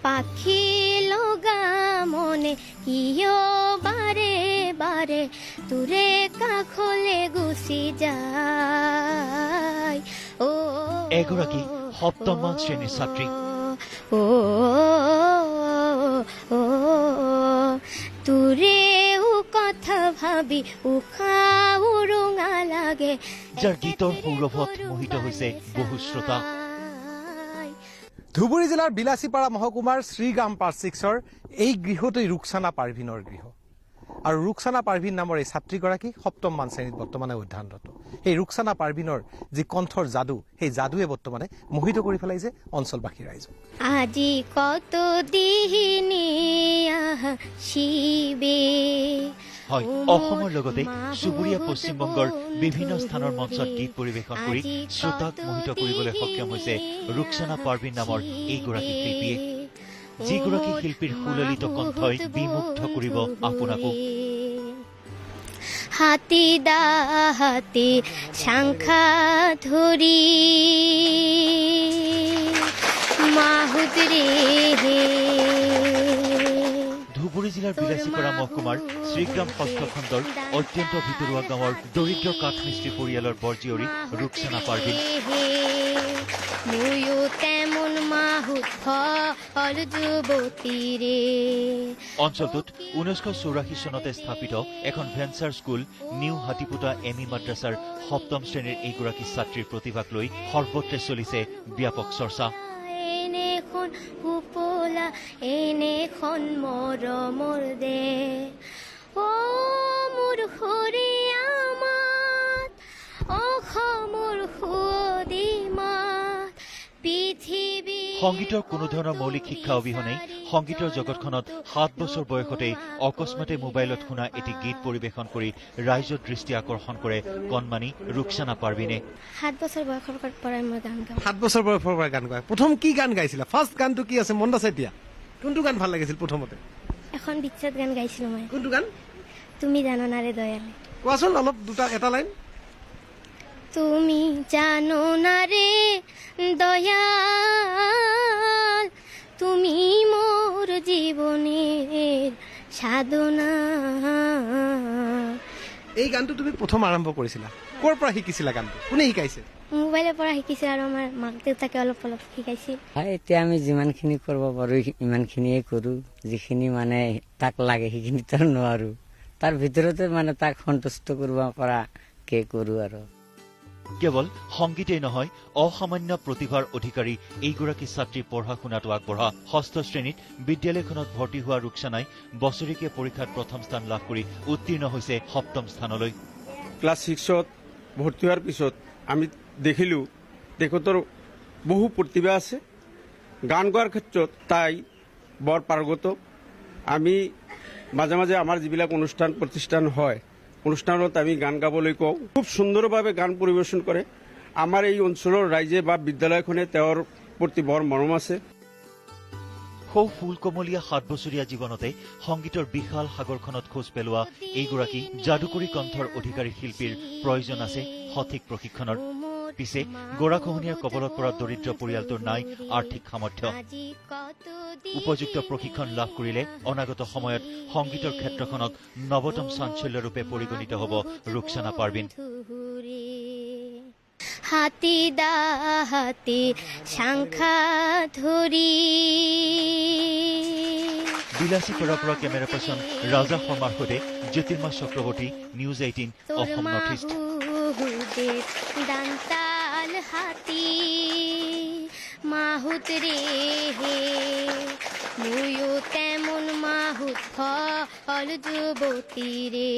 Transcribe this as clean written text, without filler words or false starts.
পাখি লগা মনে কিয় বাৰে বাৰে তোৰে কাষলে গুচি যায় অ। এগৰাকী সপ্তমমান শ্ৰেণীৰ ছাত্ৰী। ও ও, তোৰেও কথা ভাবি উশাহ উৰুঙা লাগে। যাৰ গীতৰ সৌৰভত মোহিত হৈছে বহু শ্ৰোতা। ধুবুৰী জিলাৰ বিলাচীপাৰা মহকুমাৰ শ্ৰীগ্ৰাম পাৰ্ট ছিক্সৰ এই গৃহটোৱেই ৰুকচানা পাৰভিনৰ গৃহ। আৰু ৰুকচানা পাৰভিন নামৰ এই ছাত্ৰীগৰাকী সপ্তম মান শ্ৰেণীত বৰ্তমানে অধ্যয়নৰত। সেই ৰুকচানা পাৰভিনৰ যি কণ্ঠৰ যাদু, সেই যাদুৱে বৰ্তমানে মোহিত কৰি পেলাইছে অঞ্চলবাসী ৰাইজক। আজি কত দিনে আসিবে? হয়, অসমৰ লগতে চুবুৰীয়া পশ্চিমবংগৰ বিভিন্ন স্থানৰ মঞ্চত গীত পৰিৱেশন কৰি শ্ৰোতাক মোহিত কৰিবলৈ সক্ষম হৈছে ৰুকচানা পাৰভিন নামৰ এইগৰাকী শিল্পীয়ে, যিগৰাকী শিল্পীৰ সুললিত কণ্ঠই বিমুগ্ধ কৰিব আপোনাকো। হাতী দা হাতী শাংখা ধৰি মাহুত ৰে হে। ধুবুৰী জিলাৰ বিলাচীপাৰা মহকুমাৰ শ্ৰীগ্ৰাম ষষ্ঠ খণ্ডৰ অত্যন্ত ভিতৰুৱা গাঁৱৰ দৰিদ্ৰ কাঠমিস্ত্ৰী পৰিয়ালৰ বৰজীয়ৰী ৰুকচানা পাৰভিন। ময়ো তেমন মাহুত ফল যুৱতী ৰে। অঞ্চলটোত 1984 চনতে স্থাপিত এখন venture school new Hatiputa M E মাদ্ৰাছাৰ সপ্তম শ্ৰেণীৰ এইগৰাকী ছাত্ৰীৰ প্ৰতিভাক লৈ সৰ্বত্ৰে চলিছে ব্যাপক চৰ্চা। এনেখন ফোপোলা, এনেখন মৰমৰ দে অ মোৰ সুৰীয়া মাত, অসমৰ সুৱদী মাত, পৃথিৱী। সংগীতৰ কোনো ধৰণৰ মৌলিক শিক্ষা অবিহনেই সংগীতৰ জগতখনত 7 বছৰ বয়সতেই অকস্মাতে মোবাইলত শুনা এটি গীত পৰিৱেশন কৰি ৰাইজৰ দৃষ্টি আকৰ্ষণ কৰে কণমানি ৰুকচানা পাৰভিনে। 7 বছৰ বয়সৰ পৰাই মই গান গাওঁ। 7 বছৰ বয়সৰ পৰা গান গায়। প্ৰথম কি গান গাইছিলা? ফাৰ্ষ্ট গানটো কি আছে, মনত আছে এতিয়া? কোনটো গান ভাল লাগিছিল প্ৰথমতে? এখন বিচ্ছেদ গান গাইছিলো মই। কোনটো গান? তুমি জানো নাৰে দয়ালে। কোৱাচোন অলপ দুটা এটা লাইন। তুমি জানো না ৰে দয়াল, তুমি মোৰ জীবনেৰ সাধনা। এই গানটো তুমি প্ৰথম আৰম্ভ কৰিছিলা, ক'ৰ পৰা শিকিছিলা গানটো? কোনে শিকাইছে? মোবাইলৰ পৰা শিকিছিল আৰু আমাৰ মাক দেউতাকে অলপ অলপ শিকাইছিল। হয়, এতিয়া আমি যিমানখিনি কৰিব পাৰোঁ ইমানখিনিয়ে কৰোঁ। যিখিনি মানে তাক লাগে সেইখিনি তো নোৱাৰোঁ, তাৰ ভিতৰতে মানে তাক সন্তুষ্ট কৰিব পৰাকে কৰোঁ আৰু। কেৱল সংগীতেই নহয়, অসামান্য প্ৰতিভাৰ অধিকাৰী এইগৰাকী ছাত্ৰী পঢ়া শুনাতো আগবঢ়া। ষষ্ঠ শ্ৰেণীত বিদ্যালয়খনত ভৰ্তি হোৱা ৰুকচানাই বছৰেকীয়া পৰীক্ষাত প্ৰথম স্থান লাভ কৰি উত্তীৰ্ণ হৈছে সপ্তম স্থানলৈ। ক্লাছ ছিক্সত ভৰ্তি হোৱাৰ পিছত আমি দেখিলোঁ তেখেতৰ বহু প্ৰতিভা আছে। গান গোৱাৰ ক্ষেত্ৰত তাই বৰ পাৰ্গত। আমি মাজে মাজে আমাৰ যিবিলাক অনুষ্ঠান প্ৰতিষ্ঠান হয়, অনুষ্ঠানত আমি গান গাবলৈ কওঁ। খুব সুন্দৰভাৱে গান পৰিৱেশন কৰে। আমাৰ এই অঞ্চলৰ ৰাইজে বা বিদ্যালয়খনে তেওঁৰ প্ৰতি বৰ মৰম আছে। সৌ ফুলকমলীয়া 7 বছৰীয়া জীৱনতে সংগীতৰ বিশাল সাগৰখনত খোজ পেলোৱা এইগৰাকী যাদুকৰী কণ্ঠৰ অধিকাৰী শিল্পীৰ প্ৰয়োজন আছে সঠিক প্ৰশিক্ষণৰ। পিছে গৰাখহনীয়াৰ কবলত পৰা দৰিদ্ৰ পৰিয়ালটোৰ নাই আৰ্থিক সামৰ্থ্য। উপযুক্ত প্ৰশিক্ষণ লাভ কৰিলে অনাগত সময়ত সংগীতৰ ক্ষেত্ৰখনত নৱতম চাঞ্চল্যৰূপে পৰিগণিত হ'ব ৰুকচানা পাৰভিন। হাতী দা হাতী শাংখা ধৰি। বিলাচীপাৰাৰ পৰা কেমেৰা পাৰ্চন ৰাজা শৰ্মাৰ সৈতে Jyotirmoy Chakraborty, news 18, Assam north east. দান্তাল হাতী মাহুত ৰে হে, ময়ো তেমন মাহুত ফল যুৱতী ৰে।